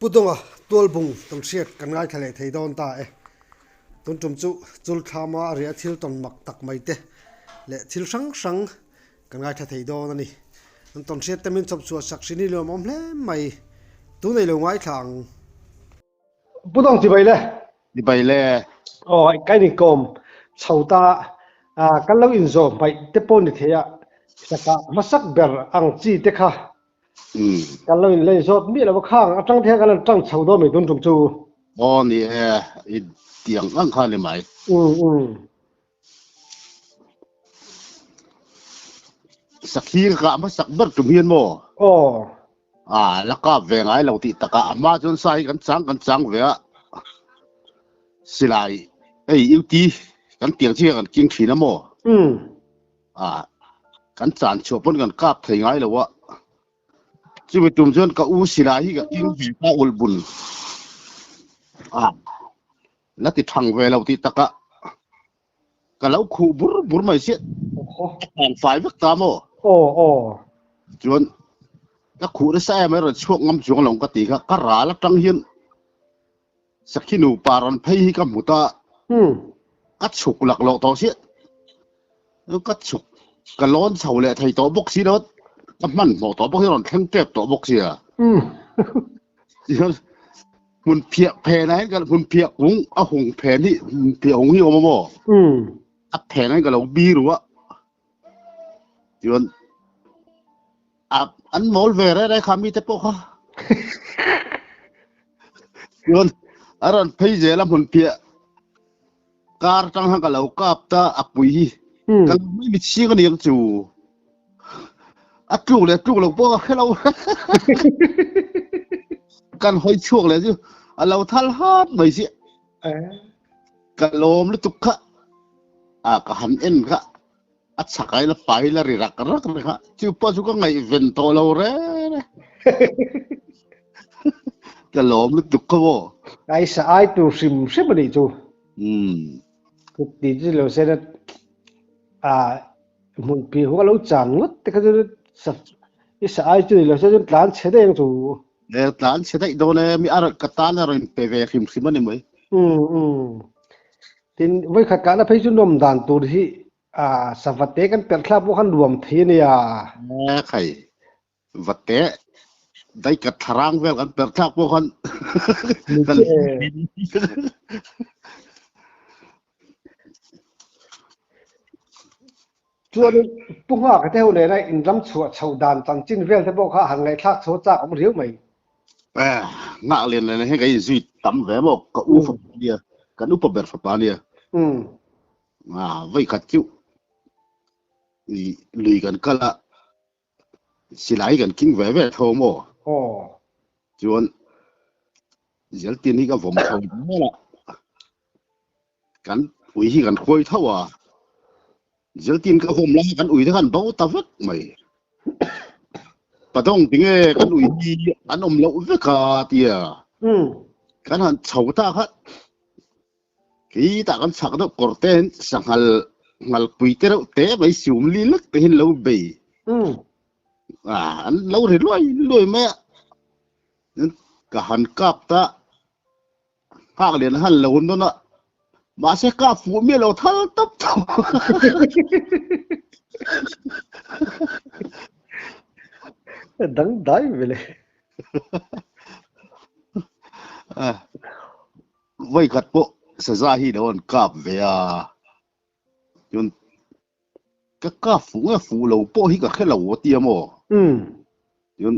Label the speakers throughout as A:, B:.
A: Pu Dawnga tualbung kan hriat kan ngaithla leh thei dawn ta e. Tun tum chu Chulthlama a riah thil tawn mak tak mai te leh thil hrang hrang kan ngaithla thei dawn a ni. An tawn hriat te min chawp chhuah sak hrin hi lawm awm hle mai. Tunei lo ngaithla ang. Pu Dawng ti bai le.
B: Ti bai le.
A: Aw ka inkawm chho ta a, kan lo inzawm hmaih te pawh ni thei a, saka hmasak ber ang chi te kha kan lo inlei zawt miah lo a, khang atang te hian kan han tang chho dawn mai tun tum chu.
B: Aw ni e, i tiang ang kha ni mai. Sakhi ka kah hmasak ber tum hian maw?
A: Aw.
B: A la kap ve ngai lo tih takah a hma chuan sa hi kan chang kan chang ve a. Silai hei UT kan tiang chi kan king thin a maw? A kan chan chhuah pawn kan kap thei ngai lo a. Chumi tum chuan ka u silai hi ka king ve ta ulh bun. A la ti thang ve lo tih takah ka lo khuh bur bur mai chiah ka tlan fai vek ta maw
A: aw aw
B: chuan ka khuh nasa em ai rawn chhuak ngam chuang lo ka ti kha ka ral atang hian sakhi nupa rawn phei hi ka hmu ta ka chhuk lak loh tawh chiah ka chhuk ka lawn chho leh thei tawh bawk si lo ka hmanhmawh tawh bawk hi rawn thleng tep tawh bawk sia Hmun phiah phen ah hian ka hmun phiah kung a hung phen hi hmun phiah hung hi awm a maw? A phen ah hian ka lo bi ru a. Chuan a an mawl ve reh reh kha mi te pawh kha. Chuan a rawn phei zel a hmun phiah kar tang khan ka lo kap ta a pui hi. Ka lo mai mit chhing a ni ang chu. A tluk leh tluk lo pawh ka hre lo. Kan hawi chhuak leh chu a lo thal hat mai si. Ka lawm lutuk kha. A ka han en kha a chak ai la pai la ri rak rak reng a. Chu pawh chu ka ngaihven tawh lo re re. Ka lawm lutuk kha maw.
A: Ai sa ai tur hrim hrim a nih chu. Kut ti chu lo se na a hmun pi hu a lo chan ngawt te kha chu sa i sa ai chu ni lo se chuan tlan chhe daih ang chu.
B: E tlan chhe daih dawn e mi a ka tan a rawn pe ve hrim hrim a ni mai.
A: Tin vawi khat kahna phei chu nuam dan tur hi a savate kan perh thlak pawh khan nuam thei a nia.
B: E khai vate dai ka tharang vel kan perh thlak pawh khan kan
A: Chuan Pu Nghaka te ho nena in ram chhuah chho dan chanchin vel te pawh kha han ngaihthlak chho chak awm riau mai.
B: Eh, ngah lian nen hian kan inzui tam ve maw? Ka u fapa nia, kan upa ber fapa nia. Ah, vawi khat chu lui kan kal a, Silai kan king ve ve tho maw?
A: Aw.
B: Chuan Zeltin hi ka vawm tho zel a. Kan ui hi kan hruai tho a. Zeltin ka vawm lai kan ui te khan bo ta vek mai. Padawng tinge kan ui hi an awm loh vek a tia. Kan han chho ta kha Khi tah kan chhak deuh kawr te hian sanghal ngalpui te reuh te mai sium li lek te hian lo bei. Ah, an lo ri luai luai mai a. Ka han kap ta nghak lian han lo nawn a. Mahse kap fuh miah lo thal tawp tawp.
A: Dang dai vele.
B: Ah. Vawi khat pawh saza hi lo an kap ve a, chuan ka kap fuh nge fuh lo pawh hi ka hre lo a tia maw? Chuan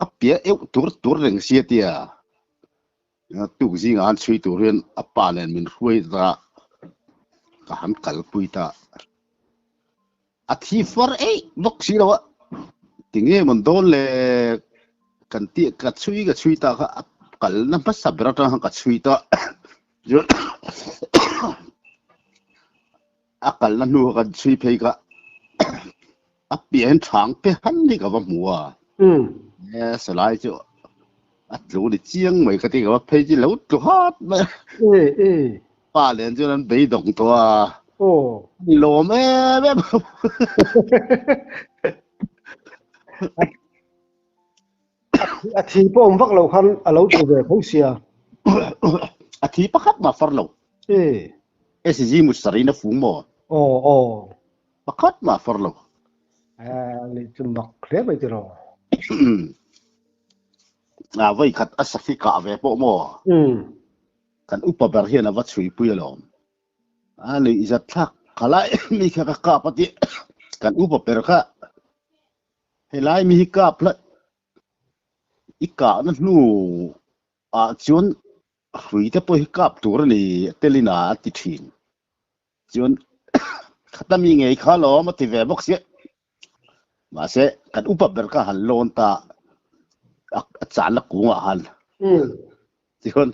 B: a piah euh tur tur reng si a tia, tuk zingah an chhui tur hian a pa nen min hruai ta, ka han kalpui ta. A thi far eih bawk si lo a, tinge mawn dawn le kan tih ka chhui ka chhui ta kha a kalna hmasa ber atang khan ka chhui ta chuan a kalna hnu kha kan chhui phei kha a piah hian thang te han hi ka va hmu a e salai chu a tlu ni chiang mai ka ti ka va phei chu lo tlu hat mai a. Pa len chuan an beidawng tawh a. Lawm em em.
A: A thi pawh awm vak lo khan a lo tlu ve tho sia.
B: A thi pakhat mah far lo.
A: E.
B: SG Musari na fung maw?
A: Aw aw.
B: Pakhat mah far lo.
A: Eh, ni chu mak hle mai tiraw.
B: A voi khat a safi kah ve pawh maw? Kan upa ber hian a va chhui pui alawm. A nuih zat thlak khalai mi kha ka kap a ti. Kan upa ber kha helai mi hi kap hlat i kahna hnu ah chuan hrui te pawh hi kap tur a ni telin a a ti thin. Chuan khata mi ngei kha lawm a ti ve bawk sia. Mahse kan upa ber kha han lawn ta a channa kungah han. Chuan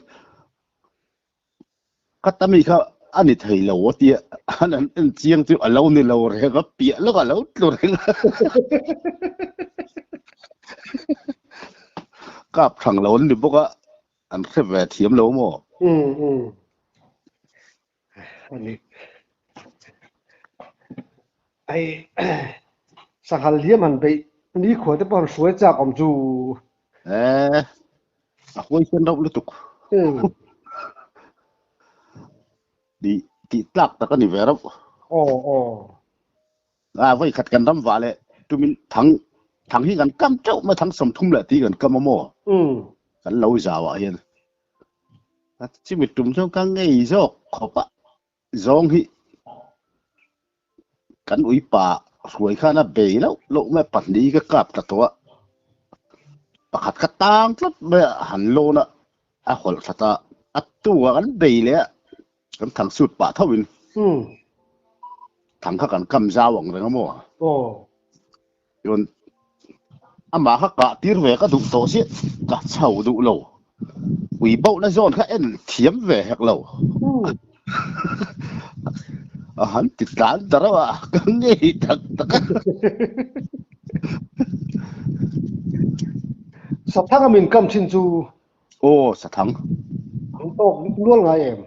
B: Khata mi kha a ni thei lo a tia, an han en chiang chu a lo ni lo reng a, piah lawk a lo tlu reng a. Kap thang lo an ni bawk a, an hre ve thiam lo maw?
A: Umm umm. A ni. Hei sanghal hiam han beih nikhua te pawh han hruai chak awm chu.
B: Eh, a huai sen rauh lutuk. Ti ti tlak tak a ni ve rauh.
A: Aw aw.
B: A voi khat kan ram va leh tumin thang thang hi kan kam teuh mai thang 30 leh ti kan kam a maw. Kan lo zau ah hian. Chimi tum chuan ka ngei zawk khawp a. Zawng hi kan uipa hruai khan a bei loh loh mai a, pahnih ka kap ta tawh a, pakhat ka tang tlat mai a, han lawn a, a hawlh that a, a tukah kan bei leh a, kan thang sut pah tho in thang kha kan kam zau ang reng a maw? Chuan amah kha kah tir ve ka duh tawh chiah, ka chho duh lo. Ui bohna zawn kha en thiam ve hek lo. A han ti tlan ta reuh a, ka ngei tak tak a.
A: Sathang a min kam thin chu.
B: Aw, sathang.
A: An tawk nual ngai em?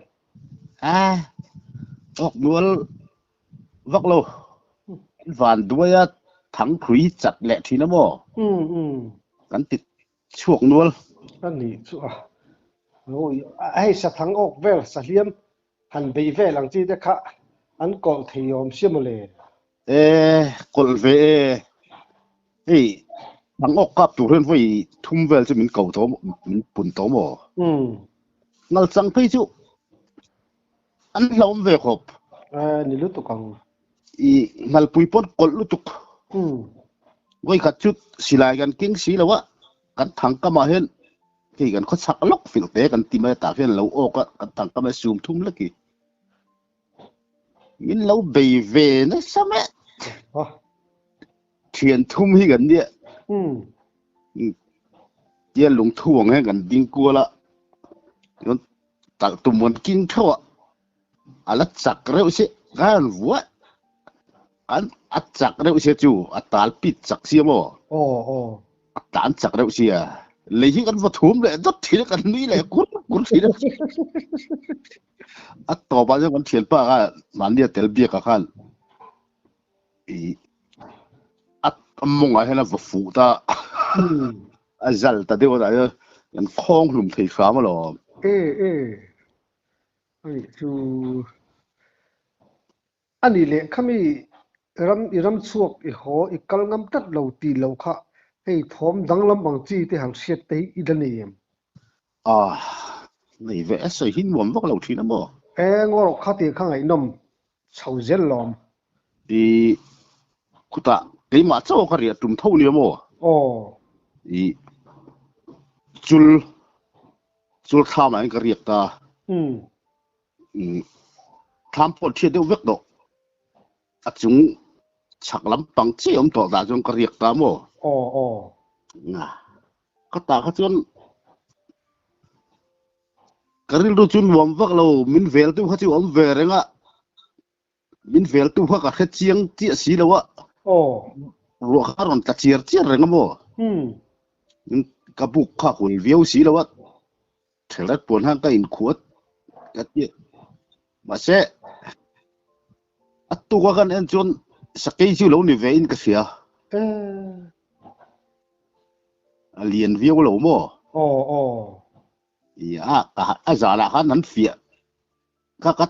B: A, tawk nual vak lo. Kan van duai a thang thlui chat leh thin a maw? Kan ti chhuak nual.
A: A nih chu a. Hei sathang awk vel sahliam han bei vel ang chi te kha an kawlh thei awm sia maw le?
B: E, kawlh ve e. Hei thang awk kap tur hian vawi thum vel chu min ko tawh min pun tawh maw? Ngalchang phei chu An hlauhawm ve khawp.
A: Eh, ni lutuk ang.
B: I ngalpui pawn kawlh lutuk. Vawi khat chu silai kan keng si lo a, kan thang kamah hian hei kan khaw chhak lawk filh te kan ti mai a, tah hian lo awk a, kan thang kamah hian sum thum lek i. Min lo bei ve nasa mai. Thian thum hi kan nia. Tia lungthu ang hian kan ding kual a. Talh tum an king theuh a, a la chak reuh si, ka han vuah an a chak reuh sia chu a tal pit chak sia maw?
A: Aw aw.
B: A tlan chak reuh sia, lei hi kan va thum leh dawt thin a, kan nui leh kur kur thin a. A tawpah chuan kan thianpa kha mahnia tel biak ah khan i a mawngah hian a va fuh ta a zal ta deuh a tah hian kan khawng hlum thei hram alawm.
A: E e ani chu ani leh khami ram i ram chhuak i haw i kal ngam tlat lo tih loh kha hei thawm danglam ang chi te han hriat te hi i la nei em?
B: Ah nei ve e sawi hi nuam vak lo thin a maw?
A: E ngaw rawh kha tih kha ngaihnawm chho zel lawm.
B: I khutah keimah chauh ka riah tum tho nia maw?
A: Aw.
B: I chul chul thlamah hian ka riak ta.
A: Umm.
B: Thlam pawh thiat deuh vek tawh. A chung chhak lampang chiah awm tawh dah chuan ka riak ta maw?
A: Aw aw.
B: Ka tah kha chuan Ka rilru chu nuam vak lo, min veltu kha chu awm ve reng a, min veltu kha ka hre chiang chiah si lo a, ruah kha a rawn tla chiar chiar reng a maw? Ka buk kha hul viau si lo a, ṭhelret puan khan ka inkhuat ka ti a, mahse a tuka kan en chuan sakei chu lo ni ve in ka hria. A lian viau lo maw?
A: Aw aw.
B: I a ka a zanah khan an fiah kha ka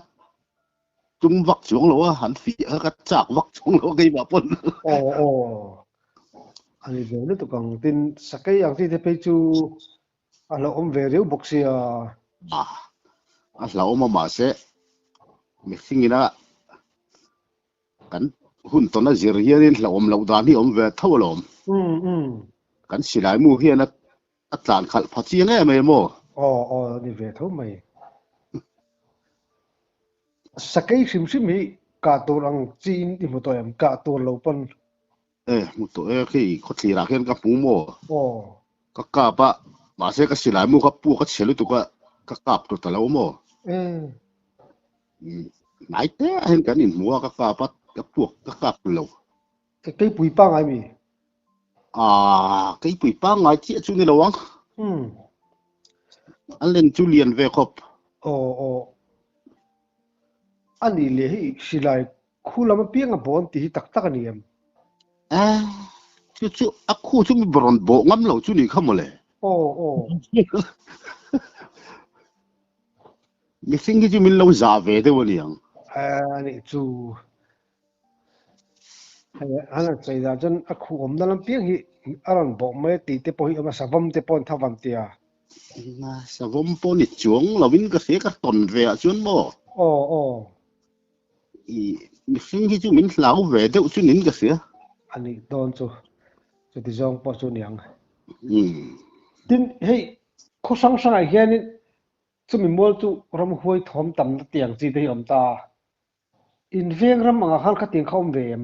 B: tum vak chuang lo a, an fiah kha ka chak vak chuang lo a keimah pawn.
A: Aw aw. A ni ve lutuk ang. Tin, sakei ang chi te phei chu a hlauhawm ve riau bawk sia.
B: A a hlauhawm a mahse mihring ina Kan hun tawna zir hianin hlauhawm loh dan hi a awm ve tho alawm. Kan silai mu hian a tlan khalh pha chiang em em aw.
A: Aw aw a ni ve tho mai. Sakei hrim hrim hi kah tur ang chiin i hmu tawh em? Kah tur lo pawn.
B: E hmu tawh e khi khawthlir ah khian ka hmu maw?
A: Aw.
B: Ka kap a, mahse ka silai mu kha puk a chhe lutuk a, ka kap tawh ta lo maw?
A: E.
B: Hnai te ah hian kan inhmu a, ka kap a, ka puak ka kap lo.
A: Ke keipui pangngai mi?
B: Aaa, keipui pangngai chiah chu ni lo ang.
A: Umm.
B: A len chu lian ve khawp.
A: Aw aw. A nih leh hi silai Khu lam apiang a bawn tih hi tak tak a ni em?
B: Eh, chu chu a khu chu mi rawn bawh ngam lo chu ni kha mawle.
A: Aw, aw.
B: Mihring hi chu min lo zah ve deuh a niang.
A: Eh, a nih chu. Hei, an han sawi dan chuan a khu awmna lam piang hi a rawn bawh mai a tih te pawh hi a awm a, savawm te pawh an tha van tia.
B: Savawm pawh ni chuang lovin ka hria ka tawn ve ah chuan maw?
A: Aw, aw.
B: I mihring hi chu min hlau ve deuh chu nin ka hria.
A: A nih dawn chu chuti zawng pawh chu niang.
B: Umm.
A: Tin, hei khaw hrang hrangah hianin chumi mual chu ramhuai thawm tamna tiang chi te hi a awm ta a. Inveng ram angah khan khatiang kha awm ve em?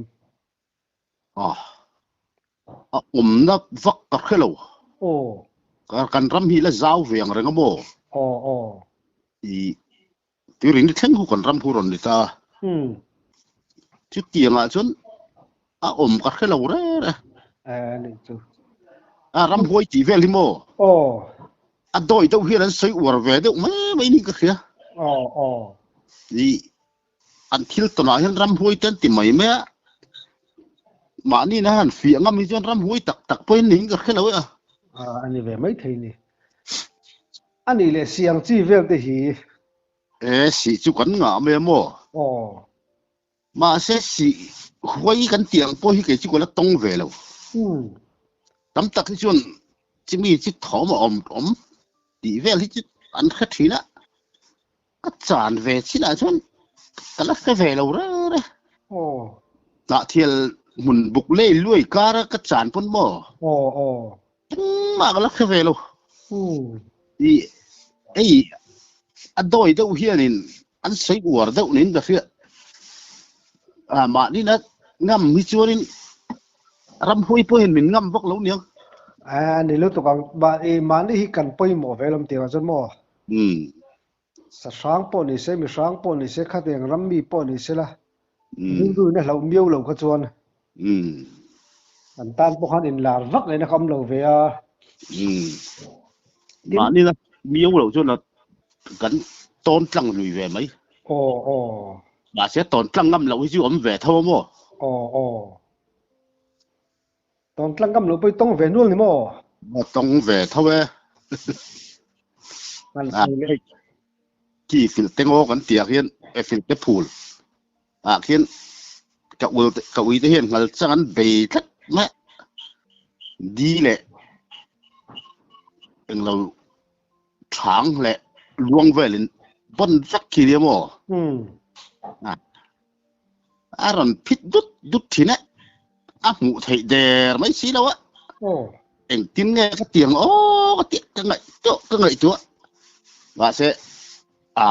B: A, a awmna vak ka hre lo.
A: Aw.
B: Kan ram hi la zau ve ang reng a maw?
A: Aw, aw.
B: I Tuirin i thleng hu kan ram hu rawn ni ta. Chutiangah chuan a awm ka hre lo rêr e.
A: Eh, nih chu.
B: A ram huai tih vel hi maw?
A: Aw.
B: A dawi deuh hian an sawi uar ve deuh mai mai niin ka hria.
A: Aw, aw.
B: I an thil tawnah hian ram huai te an ti mai mai a. Mahni na han fiah ngam hi chuan ram huai tak tak pawhin niin ka hre lo e a.
A: A ni ve mai thei ni. A nih leh siang chi vel te hi.
B: E, sih chu kan ngah mai a maw?
A: Aw.
B: Mahse sih huai kan tih ang pawh hi kei chu ka la tawng ve lo.
A: Umm.
B: Tam tak hi chuan chimi chi thawm a awm awm tih vel hi chu an hre thin a. Ka chan ve chinah chuan ka la hre ve lo reng reng.
A: Aw.
B: Tlahthial hmun buk lei luai kara ka chan pawn maw?
A: Aw aw.
B: Engmah ka la hre ve lo.
A: Umm.
B: I ei a dawi deuh hianin an sawi uar deuh niin ka hria. Ah mahni na ngam hi chuanin ramhuai pawhin min ngam vak lo niang.
A: A ni lutuk ang. Mahni hi kan pawimawh ve lawm tih ang chuan maw?
B: Umm.
A: Sa hrang pawh ni se, mi hrang pawh ni se, khatiang ram mi pawh ni se la, rilru in a hlauh miau lo kha chuan an tan pawh khan inlar vak lehna kha awm lo ve a.
B: Mahni la miau lo chuan kan tawn tlang lui ve mai.
A: Aw aw.
B: Mahse tawn tlang ngam loh hi chu awm ve tho a maw?
A: Aw aw. Tawng tlang kam lo pawh i tawng ve nual ni maw?
B: A tawng ve tho e. Khi filh te ngaw kan tih ah khian e filh te phul ah khian ka ul ka ui te hian ngal chang an bei tlat mai a. Di leh englo thang leh luang velin bawn vek khi nia maw? A rawn phit dut dut thin e, a hmuh theih der mai si lo a. Engtin nge ka tiang aw ka tih ka ngaihtuah ka ngaihtuah. Mahse a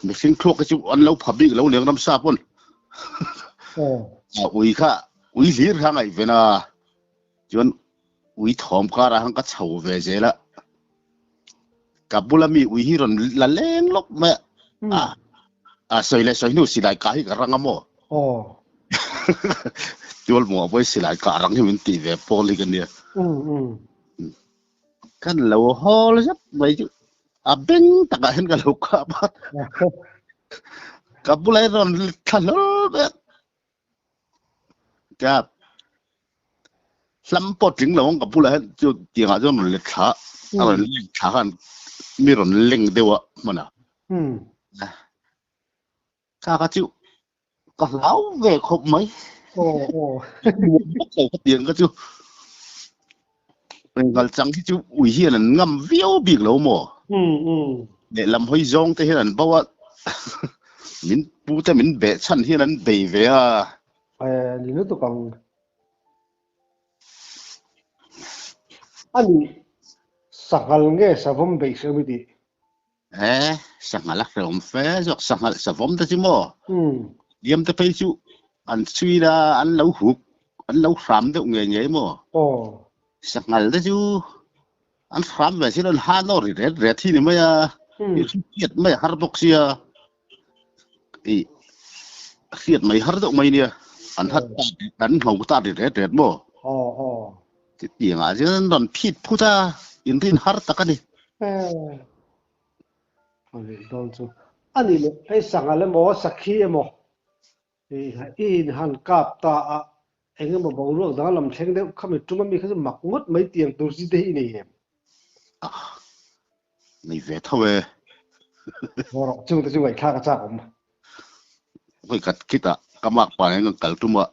B: mihring thluak hi chu an lo pha bik lo leng ramsa pawn. A ui kha ui hlir kha ngaihven a chuan ui thawm karah khan ka chho ve zel a. Ka bula mi ui hi rawn la leng lawk mai a. A sawi leh sawi hnu silai kah hi ka rang a maw?
A: Aw.
B: Tual muah pawhin silai kah rang hi min tih ve pawl hi ka nia. Kan lo hawl zet mai chu a beng takah hian ka lo kap a. Ka bula hi rawn thla hlawl mai a. Kap. Hlam pawh tling lo ang ka bulah hian chu tiangah chuan rawn let thla a rawn leng thla khan mi rawn leng deuh a hman a. Kha kha chu ka hlau ve khawp mai.
A: Aw aw.
B: Nuam vak lo ka tiang kha chu. Ngal chang hi chu ui hian an ngam viau bik lo maw? Lehlam hawi zawng te hian an bo a, min pu te min beh chhan hian an bei ve a.
A: Ni lutuk ang. A nih, sanghal nge savawm beih hreh awm i tih?
B: E, sanghal a hrehawm fe zawk, sanghal savawm te chu maw? Liam te phei chu an chhui la, an lo huk, an lo hram deuh ngei ngei maw?
A: Aw.
B: Sanghal te chu an hram ve sin, an ha nawr ri ret ret hi ni mai a, i hriat mai a har bawk sia. I hriat mai har deuh mai nia an hat ta an hlo ta ri ret ret maw
A: aw aw
B: chutiangah chuan an rawn phit phut a inrin har tak a ni
A: ani dawn chu ani leh hei sangha emaw sakhi emaw i in han kap ta a engemaw boruak danglam thleng deuh khami tum ami kha chu mak ngawt mai tiang tur chi te hi i nei em?
B: Nei ve tho e.
A: Haw rawh, chung te chu ngaihthlak a chak awm.
B: Vawi khat khitah ka mak pa nen kan kal tum a,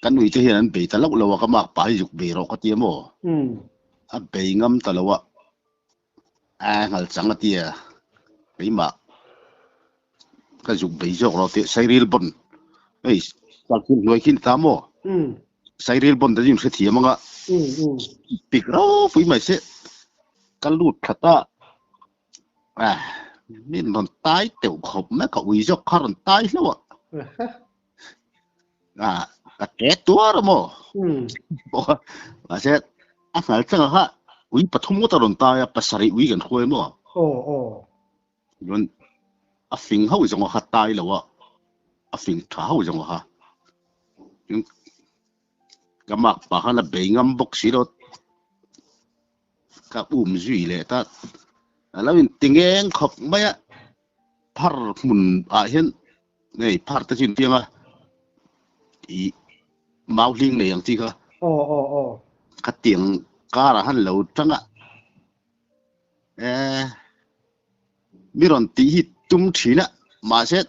B: kan ui te hian an bei ta loh lo a, ka mak pa hi zuk bei rawh ka ti a maw? A bei ngam ta lo a, a nghal chang a ti a, keimah ka zuk bei zawk rawh tih Sairil bon hei Chalkil hnuai khi ni ta maw? Sairil bon te chu in hrethiam anga pik ropui mai se ka lut that a, min rawn tai teuh khawp mai ka ui zawk kha rawn tai hlauh a, ka ke tuar a maw? Mahse a hnal changah kha ui pathum ngawt a rawn tai a, pasarih ui kan hruai maw? Chuan a fing ho zawng a kha tai lo a, a fing tha ho zawng a kha. Chuan ka mak pa khan a bei ngam bawk si lo, ka um zui leh ta. A lo in ti ngeng khawp mai a, phar hmun ah hian hei phar te chu in piang a, ih mau hling nei ang chi kha.
A: Aw aw aw.
B: Khatiang karah khan lo tang a. Eh, mi rawn tih hi tum thin a, mahse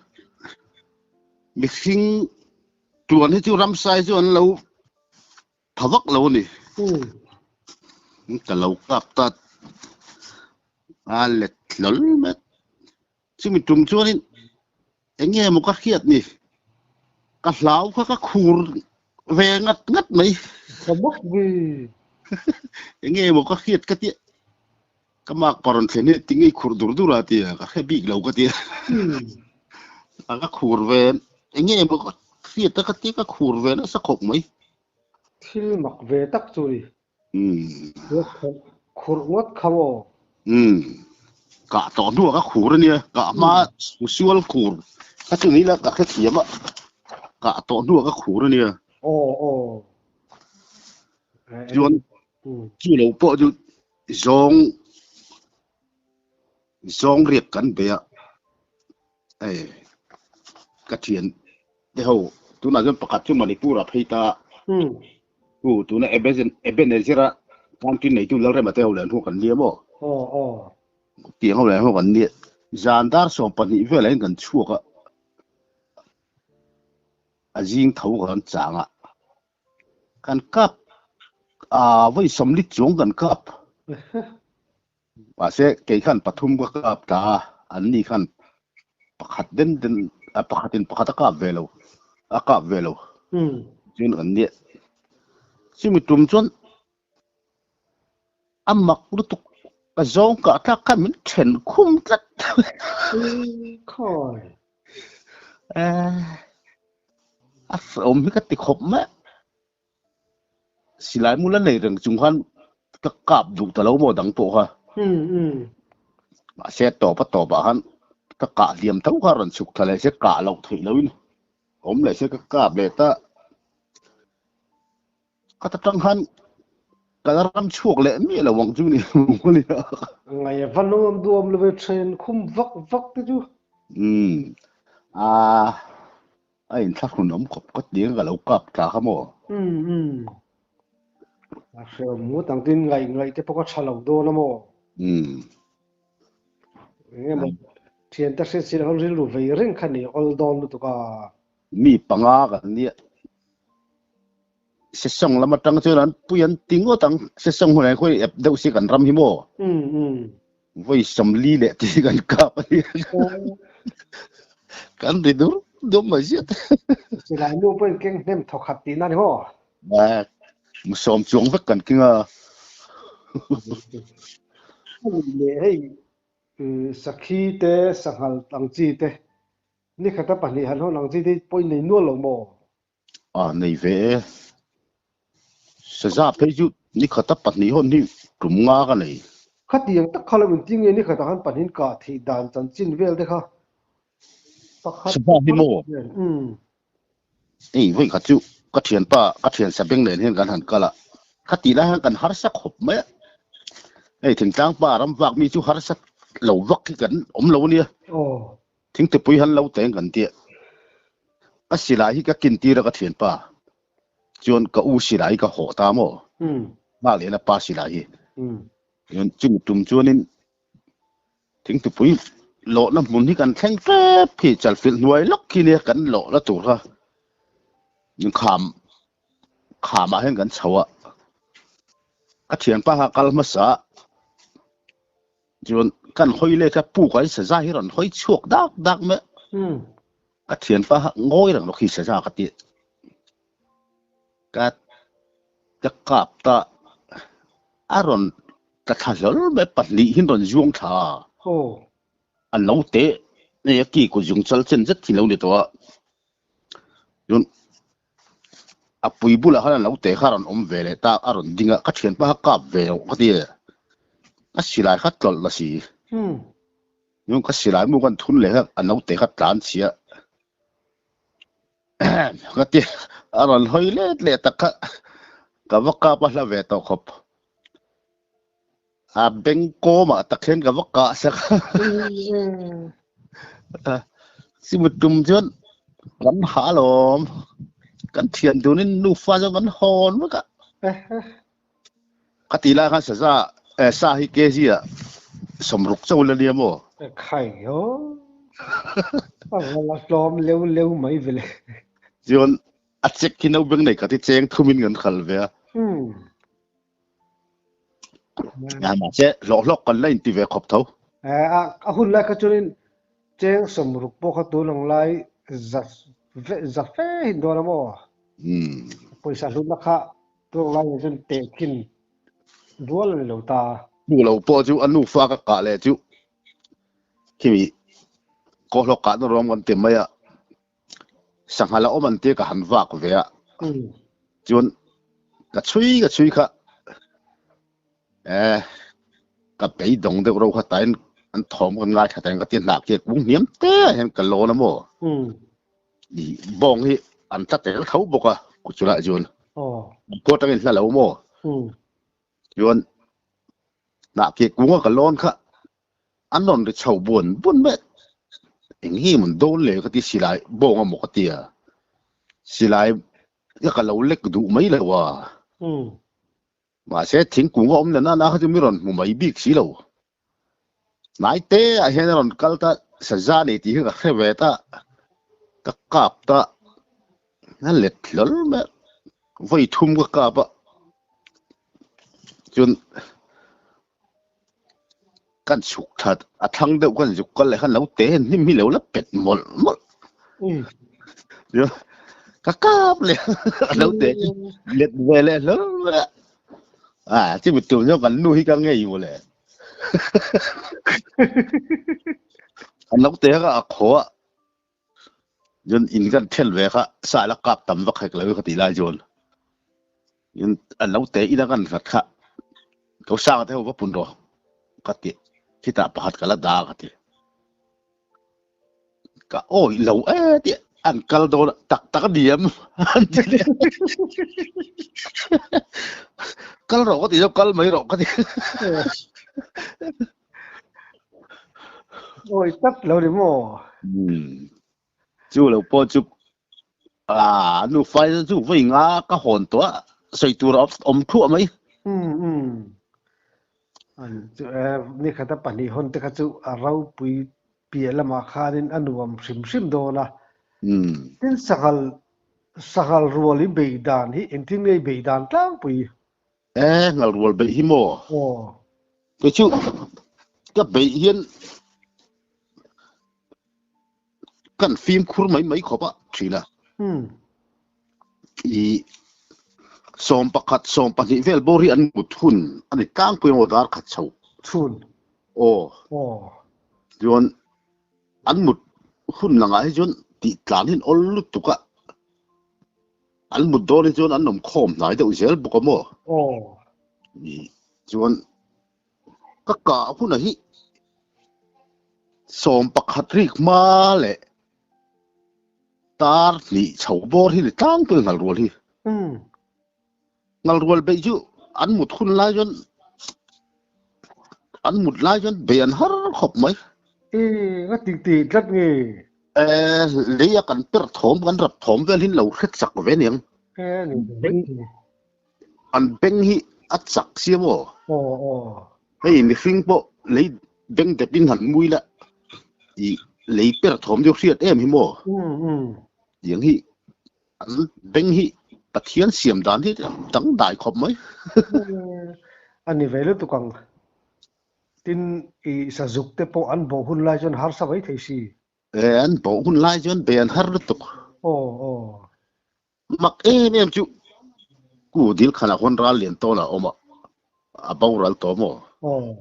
B: mihring tluan hi chu ramsai chu an lo tha vak lo a ni. Ka lo kap ta a let hlawl mai. Chumi tum chuanin eng nge maw ka hriat ni, ka hlau kha ka khur ve ngat ngat mai.
A: Ka bawk vi.
B: Eng nge maw ka hriat ka tia, ka mak pa rawn thlen hi tinge i khur dur dur a tia, ka hre bik lo ka tia. A ka khur ve, eng nge maw ka hriat a ka tia ka khur ve nasa khawp mai.
A: Thil mak ve tak chu ni. Khurh ngawt kha maw?
B: Umm. Kah tawh hnuah ka khur a nia, kah hma sual khur kha chu ni la ka hrethiam a, kah tawh hnuah ka khur a nia.
A: Aw aw.
B: Chuan chu lo pawh chu zawng zawng riak kan bei a, hei ka thian te ho tunah chuan pakhat chu Manipur ah phei ta u tuna Ebenezer a country neitu Lalrema te ho leh an ho kan nia maw tiang ho leh an ho kan nia zan dar 12 velah hian kan chhuak a a zing tho kan chang a kan kap a vawi 40 chuang kan kap Mahse, kei khan pathum ka kap ta a, anni khan pakhat den den, pakhatin pakhat a kap ve lo, a kap ve lo. Chuan kan nia. Chumi tum chuan a mak lutuk ka zawng kah tlak khan min then khum tlat.
A: Khawi.
B: A hrehawm hi ka ti khawp mai. Silai mu la nei reng chung khan ka kap duh ta lo maw dang pawh kha. Mahse tawp a tawpah khan ka kah hliam tho kha rawn chhuk thla leh se kah loh theih loin awm leh se ka kap leh ta. Ka ta tang khan ka la ram chhuak leh miah lo ang chu ni.
A: Ngai va nuam duam lo ve then khum vak vak te chu.
B: Umm. Aa. A inthlahrun awm khawp ka ti ang ka lo kap tla kha maw?
A: Umm umm. A hreawm ngut ang tin ngaih ngaih te pawh ka tha lo dawn a maw?
B: Umm.
A: Eng emaw thiante hriat si loh rilru vei reng kha ni awl dawn lutuk a.
B: Mi panga kan nia. Sesawng lam atang chuan an pui an ti ngawt ang. Sesawng hunah hian khawi ep deuh si kan ram hi maw?
A: Umm umm.
B: Vawi 40 leh ti kan kap a ni. Kan ri dur dur mai ziat.
A: Silai nu pawhin keng hnem thaw khat tihna ni maw?
B: Sawm chuang vek kan keng a.
A: Leh hei sakhi te sanghal ang chi te nikhata pahnih han hawn ang chi te pawhin nei nual lo maw?
B: A nei ve e. Saza phei chu nikhata pahnih hawn hi tum nga ka nei.
A: Khatiang tak kha lo inti nge nikhata khan pahnihin kah theih dan chanchin vel te kha pakhat
B: Saza hi maw?
A: Umm.
B: Ei vawi khat chu ka thianpa ka thian sabeng nen hian kan han kal a, khatih lai hian kan harsa khawp mai a. Hei thingtlang pa ram vak mi chu harsa lo vak hi kan awm lo ania.
A: Aw.
B: Thingtupui han lo teng kan tia. Ka silai hi ka kin tir a ka thianpa chuan ka u silai hi ka hawh ta maw? Nghak leh na pa silai hi. Chuan chumi tum chuanin thingtupui lawhna hmun hi kan thleng tep khi chalfilh hnuai lawk khi nia kan lawhna tur kha kham khamah hian kan chho a. Ka thianpa kha kal hmasa a. Chuan kan hawi leh kha puk ah hian saza hi rawn hawi chhuak dak dak mai a. Ka thianpa kha ngawi reng lo khi saza ka ti. Ka ka kap ta a rawn tla thla hlawl mai pahnih hian rawn zuang thla a. A lo te nei a ki kut zung chal chen zet hi lo ni tawh a. Chuan a pui bulah khan a lo te kha a rawn awm ve leh ta a rawn ding a ka thianpa kha kap ve loh ka ti e a silai kha tlawlh la si chuan ka silai mu kan thun leh kha a naute kha tlan chhia ka ti a rawn hawi let leh tak kha ka va kap a hla ve tawh khawp A beng kawmah tak hian ka va kah sak a. Chimi tum chuan kan ha alawm. Kan thian dunin nufa chuan kan hawn vek a. Ka ti lai khan saza eh sa hi kg ah 60 chauh la nia maw?
A: Khai ho. A va la tlawm leu leu mai vele.
B: Chuan a check hi naupang nei khat hi cheng thumin kan khal ve a. Mahse hlawh hlawk kan la inti ve khawp tho.
A: A hun lai kha chuanin cheng 60 pawh kha tun ang lai za fe hin dawn a maw? Pawisa hlutna kha tun ang lai nen chuan tehkhin rual a ni lo ta.
B: Hmu lo pawh chu a nufa ka kah leh chu khimi kaw hlawk kahna ruam kan ti mai a. Sangha la awm an tia ka han vak ve a. Chuan ka chhui ka chhui kha eh ka beidawng deuh ro kha tain an thawm kan ngai thla tain ka ti hnah khi kung hniam te ah hian ka lawn a maw. I bawng hi an tla tel tho bawk a ku chulai chuan. Khua tangin hla lo maw. Chuan hnah khi kung a ka lawn kha An rawn ri chho buan buan mai. Eng hi mun dawn le ka ti silai bawng a maw ka ti a. Silai ka ka lo lek duh mai lo a. Mahse thingkung a awm na nana kha chu mi rawn hmu mai bik si lo. Hnai te ah hian a rawn kal ta saza nei tih hi ka hre ve ta. Ka kap ta a let hlawl mai a. Vawi thum ka kap a. Chuan kan chhuk that a thlang deuh kan zuk kal leh khan lo te hnim hi lo la pet mawlh mawlh ka kap leh a lo te let ve leh hlur mai a a chumi tum chu kan nu hi ka ngei mawle an lo te kha a khaw a chuan in kan then ve kha sa la kap tam vak hek lo ka tih lai chuan in an lo te ina kan nghat kha ko sang te ho va pun rawh ka ti khitah pakhat ka la da ka ti ka awi lo e ti an kal dawn tak tak a ni em an ti leh kal rawh ka ti chuan kal mai rawh ka ti
A: Awi tak lo ni maw?
B: Chu lo pawh chu A nu fai chu vawi nga ka hawn tawh a, sawi tur a awm thluah mai.
A: Um um. An chu e ni khata pahnih hawn te kha chu a ropui piah lamah khanin a nuam hrim hrim dawn a. Tin sanghal sanghal rual i bei dan hi engtin nge i bei dan tlangpui?
B: E ngal rual beih hi maw?
A: Aw.
B: Kei chu ka beih hian kan fimkhur mai mai khawp a thin a. I 11, 12 vel bawr hi an mut hun a ni tlangpui emaw dar khat chho.
A: Chhun.
B: Aw.
A: Aw.
B: Chuan an mut hun langah hi chuan tih tlan hi an awl lutuk a. An mut dawn hi chuan an awm khawm hnai deuh zel bawk a maw?
A: Aw.
B: I chuan ka kah hunah hi 11 rik hma leh tar hnih chho bawr hi ni tlangpui ngal rual hi. Ngal rual beih chu an mut hun lai chuan an mut lai chuan bei an har khawp mai.
A: I nga ti ti tlat nge?
B: E lei a kan per thawm kan rap thawm vel hin lo hre chak ve niang.
A: E ni.
B: An beng hi a chak sia maw?
A: Aw aw.
B: Hei mihring pawh lei beng dep in han mui la i lei per thawm deuh hriat em hi maw? Tiang hi an beng hi Pathian siam dan hi dangdai khawp mai.
A: A ni ve lutuk ang. Tin i sazuk te pawh an bawh hun lai chuan harsa mai thei si.
B: E an bawh hun lai chuan bei an har lutuk.
A: Aw aw.
B: Mak em em chu ku dil khanah khawn ral lian tawn a awm a, a boral tawh maw?
A: Aw.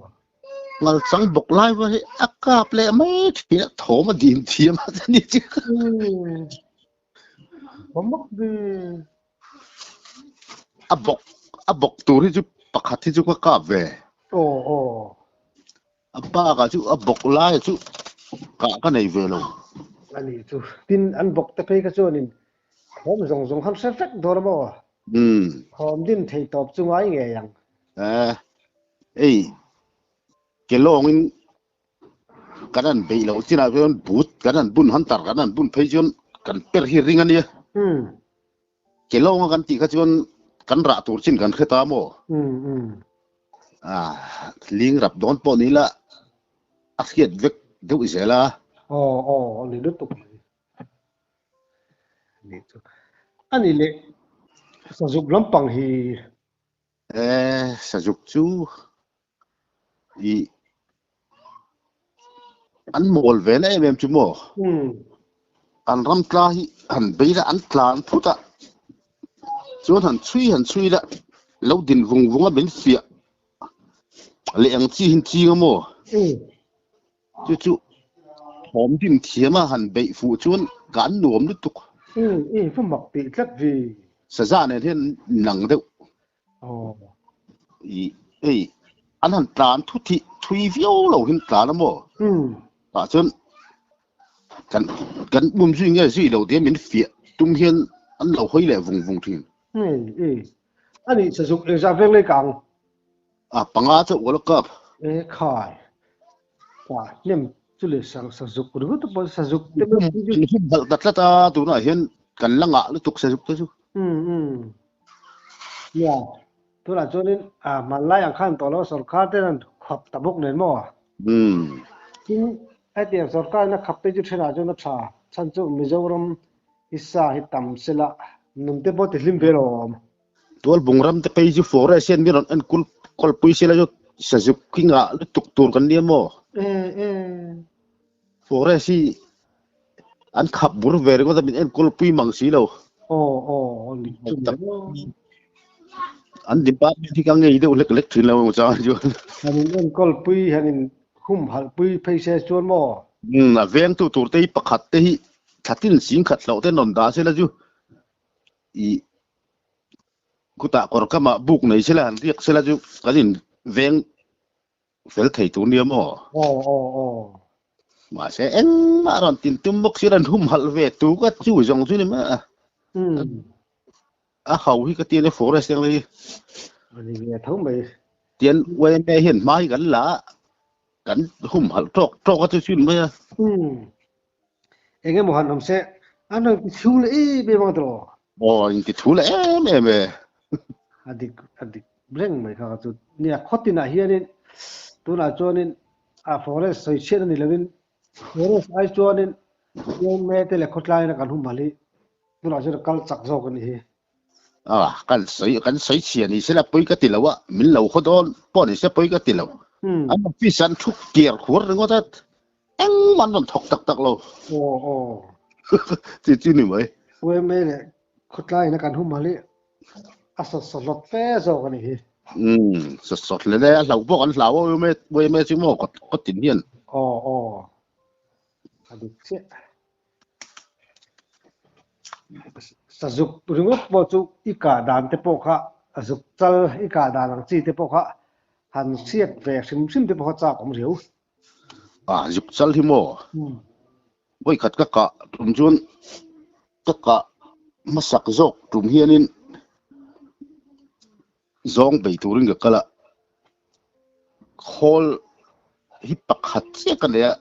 B: Ngal chang bawk lai va hi a kap leh mai thin a, thawm a dim thiam a ni chu.
A: Awm mak ve.
B: A bawk a bawk tur hi chu pakhat hi chu ka kap ve.
A: Aw aw.
B: A bakah chu a bawk laia chu kah ka nei ve lo.
A: A ni chu. Tin, an bawk te phei kha chuanin thawm zawng zawng han hre vek dawn a maw? Thawm din thei tawp chu ngai ngei ang.
B: Eh, ei, ke lawngin kan han beih loh chinah chuan but kan han bun, hunter kan han bun phei chuan kan per hi ring a nia. Ke lawnga kan tih kha chuan kan rah tur chin kan hre ta maw? Ah, ling rap dawn pawh ni la a hriat vek deuh zel a.
A: Aw aw, a ni lutuk mai. Ni chu. A ni leh, sazuk lampang hi.
B: Eh, sazuk chu i an mawl ve na em em chu maw? An ram tla hi han bei la an tlan phut a, chuan han chhui han chhui la lo din vung vung a min fiah leh ang chi hin ching a maw? Chu chu thawm dim thiam a han beih fuh chuan kan nuam lutuk.
A: I va mak tih tlat vi.
B: Saza nen hian nang deuh. I hei an han tlan thu thih thui viau lo hin tlan a maw? Tah chuan kan kan um zui nge zui lo tia min fiah tum hian an lo hawi leh vung vung thin.
A: A nih sazuk engzah veng lei kang?
B: A panga chauh ka la kap.
A: E khai. Ka hnem chu le sang sazuk ringawt te pawh sazuk te pawh
B: chu. An hum balh ta tlat a tunah hian kan la ngah lutuk sazuk te chu.
A: Um um. Nia tunah chuanin a hmanlai ang khan tawh lo sorkar ten an khap ta bawk nen maw?
B: Um.
A: Tin hetiang sorkar in a khap te chu thenah chuan a tha chhan chu Mizoram hi sa hi tam sela nun te pawh ti hlim ve lo a awm.
B: Tualbung ram te phei chu forest hian mi rawn en kul kawlpui sela chu sazuk hi ngah lutuk tur kan nia maw? Forest hi an khap bur ve ringawt a min en kawlpui mang si lo.
A: Aw aw ni chu mai maw.
B: An department hi ka ngei deuh hlek hlek thin lo emaw chang chuan.
A: Han in enkawlpui han in humhalhpui phei se chuan maw?
B: A vengtu tur te hi pakhat te hi thlatin singkhat hlauh te an rawn dah sela chu i Khutah kawr kamah buk nei sela han riak sela chu kan in veng fel thei tur nia maw?
A: Aw aw aw.
B: Mahse engmah rawn tin tum bawk sila an humhalh ve tu ka chu zawng chu ni mai a. A ho hi ka ti ania forest ang hi.
A: A ni ve tho mai.
B: Tian YMA hian hma hi kan la a, kan humhalh tawk tawk a chu chu ni mai a.
A: Eng emaw han awm se. An rawn ti chhu leh em em ang tiraw?
B: Aw, in ti chhu leh em em e.
A: A dik, a dik reng mai kha chu. Nia, khaw tinah hianin tunah chuanin a forest sawi chhiat a ni lovin forest ai chuanin yma te leh khawtlaina kan humhalh hi tunah chuan a kal chak zawk a nih hi.
B: A, kan sawi, kan sawi chhia ni sela pawi ka ti lo a, min lo khaw dawn pawh ni se pawi ka ti lo. An office an thu kiar khuar ringawt a, engmah an rawn thawk tak tak lo.
A: Aw aw.
B: Chi chi ni mai.
A: Yma leh khawtlaiin a kan humhalh hi a sawt sawt hlawt fe zawk a nih hi.
B: Umm, sawt sawt hle le, a hlauh pawh kan hlau a yma, yma chu maw kawt kawt tin hian.
A: Aw aw. A dik chiah. Sazuk ringawt pawh chu i kah dan te pawh kha a zuk chal i kah dan ang chi te pawh kha han hriat ve hrim hrim te pawh kha chak awm riau.
B: A zuk chal hi maw? Vawikhat ka kah tum chuan ka kah hmasak zawk tum hianin zawng bei turin ka kal a, khawl hi pakhat chiah ka nei a,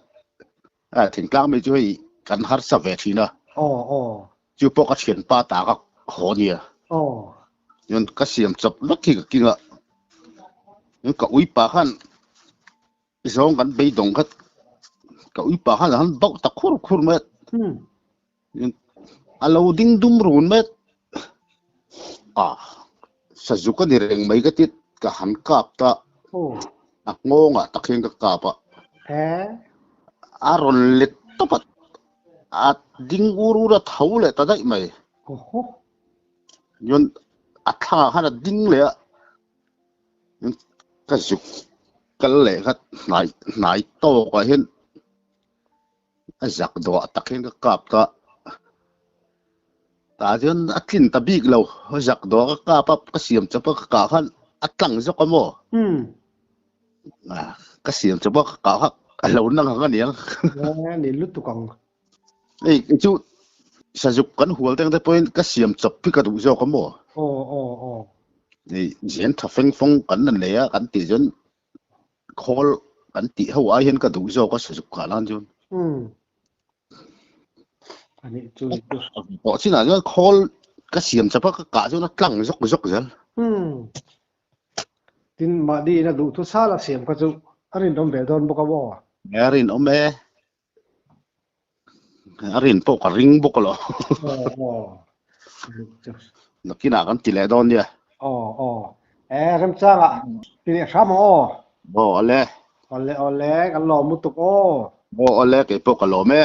B: A thingtlang mi chu hei kan harsa ve thin a.
A: Aw aw.
B: Chu pawh ka thianpa ta ka haw nia.
A: Aw.
B: Chuan ka siam chawp vek hi ka king a. Chuan ka uipa khan zawng kan beidawng kha ka uipa khan a han bauh ta khur khur mai a. Chuan a lo ding dum run mai a. A sazuk a ni reng mai ka ti ka han kap ta.
A: Aw.
B: A nghawngah tak hian ka kap a.
A: He.
B: A rawn let tawp a, a ding ur ur a tho leh ta daih mai.
A: Awhaw.
B: Chuan a thlangah khan a ding leh a, ka zuk kal leh kha hnai hnai tawkah hian a zak dawh tak hian ka kap ta. Tah chuan a tlin ta bik lo, a zak dawh ka kap a, ka siam chawp a ka kah khan a tlang zawk a maw? Ka siam chawp a ka kah kha a lo nang ang a niang.
A: Ni lutuk ang.
B: Hei kei chu sazuk kan hual te ang te pawhin ka siam chawp hi ka duh zawk a maw?
A: Aw aw aw.
B: Hei zen tha feng fawng kan la nei a kan tih chuan khawl kan tih ho ai hian ka duh zawk a sazuk kah nan chuan.
A: Ani chu ni chu.
B: Pawh chinah chuan khawl ka siam chawp a ka kah chuan a tlang zawk zawk zel.
A: Tin mahni ina duh thu sal a siam kha chu a rinawm ve dawn bawk a maw?
B: A rinawm e. A rin pawh ka ring bawk lo. Nakinah kan ti leh dawn nia.
A: Aw aw. E remchangah ti leh hram ang aw.
B: Aw awle.
A: Awle awle kan lawm lutuk aw.
B: Aw awle keipawh ka lawm e.